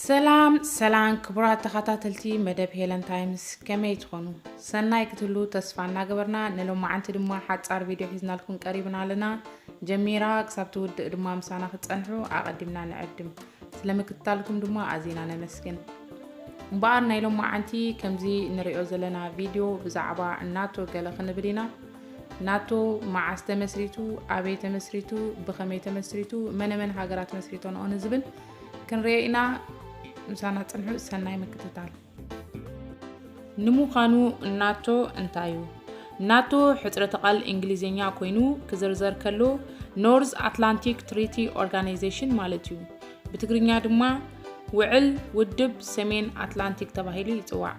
ሰላም ሰላም ክቡራት ተኸታተልቲ መደብ ሄለን ታይምስ፣ ከመይ ትኾኑ? ሰናይ ክትህሉ ተስፋ እናገበርና፣ ንሎማዓንቲ ድማ ሓጻር ቪድዮ ሒዝናልኩም ቀሪብና ኣለና። ጀሚራ ክሳብ ትውድእ ድማ ምሳና ክትጸንሑ ኣቐዲምና ንዕድም። ስለ ምክትታልኩም ድማ ኣዚና ነመስግን። እምበኣር ናይ ሎማዓንቲ ከምዚ ንሪኦ ዘለና ቪድዮ ብዛዕባ ናቶ ገለ ክንብል ኢና። ናቶ መዓስ ተመስሪቱ፣ ኣበይ ተመስሪቱ፣ ብኸመይ ተመስሪቱ፣ መነ መን ሃገራት መስሪቶንኦ ንዝብል ክንሪኦ ኢና። ምሳና ጽንሑ። ሰናይ ምክትታል። ንምዃኑ ናቶ እንታይ እዩ? ናቶ ሕጽረተ ቃል እንግሊዝኛ ኮይኑ ክዝርዘር ከሎ ኖርዝ ኣትላንቲክ ትሪቲ ኦርጋናይዜሽን ማለት እዩ። ብትግርኛ ድማ ውዕል ውድብ ሰሜን ኣትላንቲክ ተባሂሉ ይጽዋዕ።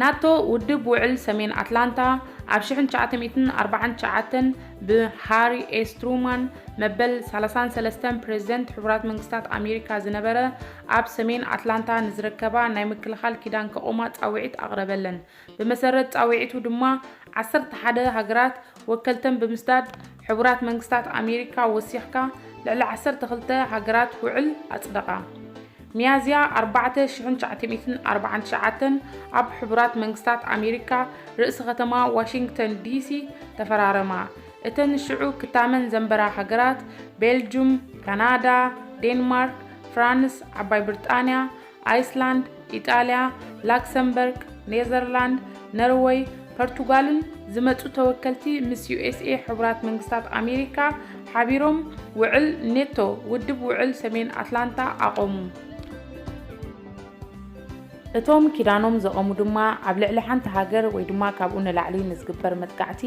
ናቶ ውድብ ውዕል ሰሜን ኣትላንታ ኣብ ሽሕን ትሽዓተ ሚእትን ኣርባዓን ትሽዓተን ብሃሪ ኤስ ትሩማን መበል ሰላሳን ሰለስተን ፕሬዝደንት ሕቡራት መንግስታት ኣሜሪካ ዝነበረ ኣብ ሰሜን ኣትላንታ ንዝርከባ ናይ ምክልኻል ኪዳን ከቑማ ጻውዒት ኣቕረበለን። ብመሰረት ጻውዒቱ ድማ ዓሰርተ ሓደ ሃገራት ወከልተን ብምስዳድ ሕቡራት መንግስታት ኣሜሪካ ወሲኽካ ልዕሊ ዓሰርተ ክልተ ሃገራት ውዕል ኣጽደቓ። ሚያዝያ ኣርባዕተ ሽሕን ትሽዓተ ሚእትን ኣርባዓን ትሽዓተን ኣብ ሕቡራት መንግስታት ኣሜሪካ ርእሲ ከተማ ዋሽንግተን ዲሲ ተፈራረማ። እተን ሽዑ ክታመን ዘንበራ ሃገራት ቤልጁም፣ ካናዳ፣ ዴንማርክ፣ ፍራንስ፣ ዓባይ ብሪጣንያ፣ ኣይስላንድ፣ ኢጣልያ፣ ላክሰምበርግ፣ ኔዘርላንድ፣ ነርወይ፣ ፖርቱጋልን ዝመጹ ተወከልቲ ምስ ዩ ኤስ ኤ ሕቡራት መንግስታት ኣሜሪካ ሓቢሮም ውዕል ኔቶ፣ ውድብ ውዕል ሰሜን ኣትላንታ ኣቖሙ። እቶም ኪዳኖም ዘቐሙ ድማ ኣብ ልዕሊ ሓንቲ ሃገር ወይ ድማ ካብኡ ንላዕሊ ንዝግበር መጥቃዕቲ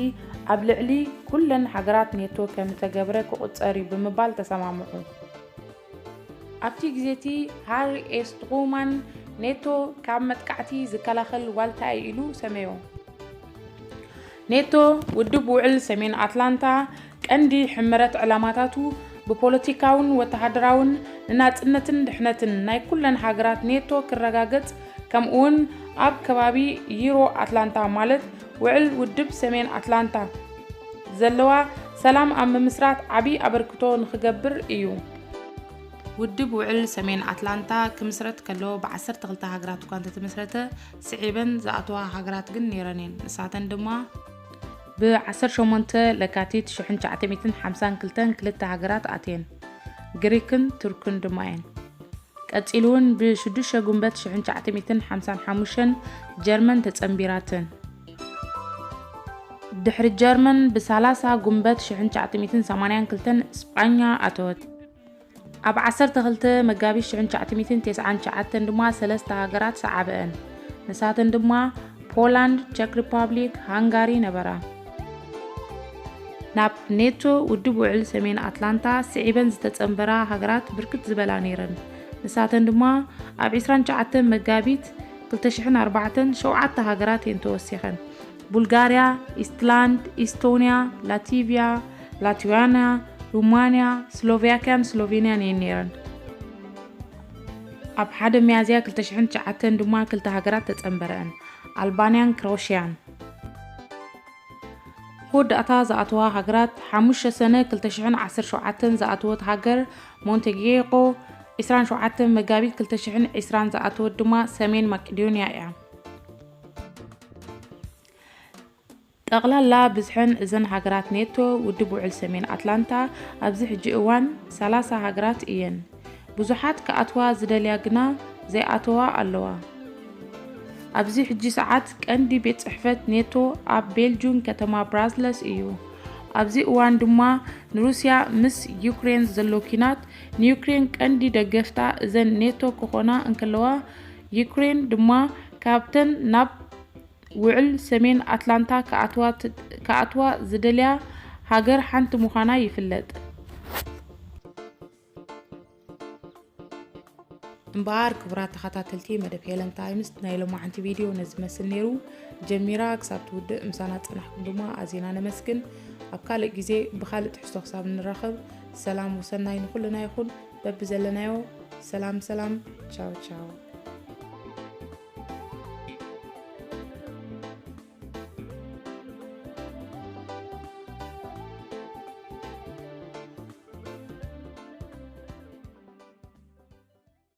ኣብ ልዕሊ ኩለን ሃገራት ኔቶ ከም እተገብረ ክቑጸር እዩ ብምባል ተሰማምዑ። ኣብቲ ግዜ እቲ ሃሪ ኤስ ትሩማን ኔቶ ካብ መጥቃዕቲ ዝከላኸል ዋልታ እዩ ኢሉ ሰመዮ። ኔቶ ውድብ ውዕል ሰሜን ኣትላንታ ቀንዲ ሕመረት ዕላማታቱ ብፖለቲካውን ወተሃደራውን ንናጽነትን ድሕነትን ናይ ኩለን ሃገራት ኔቶ ክረጋገጽ፣ ከምኡውን ኣብ ከባቢ ዩሮ ኣትላንታ ማለት ውዕል ውድብ ሰሜን ኣትላንታ ዘለዋ ሰላም ኣብ ምምስራት ዓቢ ኣበርክቶ ንኽገብር እዩ። ውድብ ውዕል ሰሜን ኣትላንታ ክምስረት ከሎ ብዓሰርተ ክልተ ሃገራት እኳ እንተተመስረተ፣ ስዒበን ዝኣተዋ ሃገራት ግን ነይረን እየን። ንሳተን ድማ ብ ዓሰርተ ሸሞንተ ለካቲት ሽሕን ትሽዓተ ሚእትን ሓምሳን ክልተን ክልተ ሃገራት ኣትየን፣ ግሪክን ቱርክን ድማ እየን። ቀጺሉ እውን ብ ሽዱሽተ ጉንበት ሽሕን ትሽዓተ ሚእትን ሓምሳን ሓሙሽተን ጀርመን ተጸንቢራትን። ድሕሪ ጀርመን ብ ሰላሳ ጉንበት ሽሕን ትሽዓተ ሚእትን ሰማንያን ክልተን ስጳኛ ኣተወት። ኣብ ዓሰርተ ክልተ መጋቢት ሽሕን ትሽዓተ ሚእትን ተስዓን ትሽዓተን ድማ ሰለስተ ሃገራት ሰዓበአን። ንሳተን ድማ ፖላንድ፣ ቸክ ሪፓብሊክ፣ ሃንጋሪ ነበራ። ናብ ኔቶ ውድብ ውዕል ሰሜን ኣትላንታ ስዒበን ዝተጸንበራ ሃገራት ብርክት ዝበላ ነይረን። ንሳተን ድማ ኣብ ዕስራን ትሽዓተን መጋቢት ክልተ ሽሕን ኣርባዕተን ሸውዓተ ሃገራት እየን ተወሲኸን። ቡልጋርያ፣ ኢስትላንድ፣ ኢስቶንያ፣ ላቲቪያ፣ ላትዋንያ፣ ሩማንያ፣ ስሎቫክያን ስሎቬንያን እየን ነይረን። ኣብ ሓደ ሚያዝያ ክልተ ሽሕን ትሽዓተን ድማ ክልተ ሃገራት ተጸንበረአን፣ ኣልባንያን ክሮሽያን። መወዳእታ ዝኣተዋ ሃገራት፣ ሓሙሽተ ሰነ ክልተ ሽሕን ዓሰርተ ሸውዓተን ዝኣተወት ሃገር ሞንቴኔግሮ፣ ዕስራን ሸውዓተን መጋቢት ክልተ ሽሕን ዕስራን ዝኣተወት ድማ ሰሜን ማቄዶንያ እያ። ጠቕላላ ብዝሐን እዘን ሃገራት ኔቶ ውድብ ውዕል ሰሜን ኣትላንታ ኣብዚ ሕጂ እዋን ሰላሳ ሃገራት እየን። ብዙሓት ክኣትዋ ዝደልያ ግና ዘይኣተዋ ኣለዋ። ኣብዚ ሕጂ ሰዓት ቀንዲ ቤት ጽሕፈት ኔቶ ኣብ ቤልጁም ከተማ ብራስለስ እዩ። ኣብዚ እዋን ድማ ንሩስያ ምስ ዩክሬን ዘሎ ኲናት ንዩክሬን ቀንዲ ደገፍታ እዘን ኔቶ ክኾና እንከለዋ፣ ዩክሬን ድማ ካብተን ናብ ውዕል ሰሜን ኣትላንታ ክኣትዋ ት-፣ ክኣትዋ ዝደልያ ሃገር ሓንቲ ምዃና ይፍለጥ። እምበኣር ክቡራት ተኸታተልቲ መደብ ሄለን ታይምስ፣ ናይ ሎማዓንቲ ቪድዮ ነዚ መስል ነይሩ። ጀሚራ ክሳብ ትውድእ ምሳና ዝጸናሕኩም ድማ ኣዚና ነመስግን። ኣብ ካልእ ግዜ ብኻልእ ትሕዝቶ ክሳብ ንራኸብ፣ ሰላም ወሰናይ ንኹልና ይኹን። በብዘለናዮ ሰላም ሰላም። ቻው ቻው።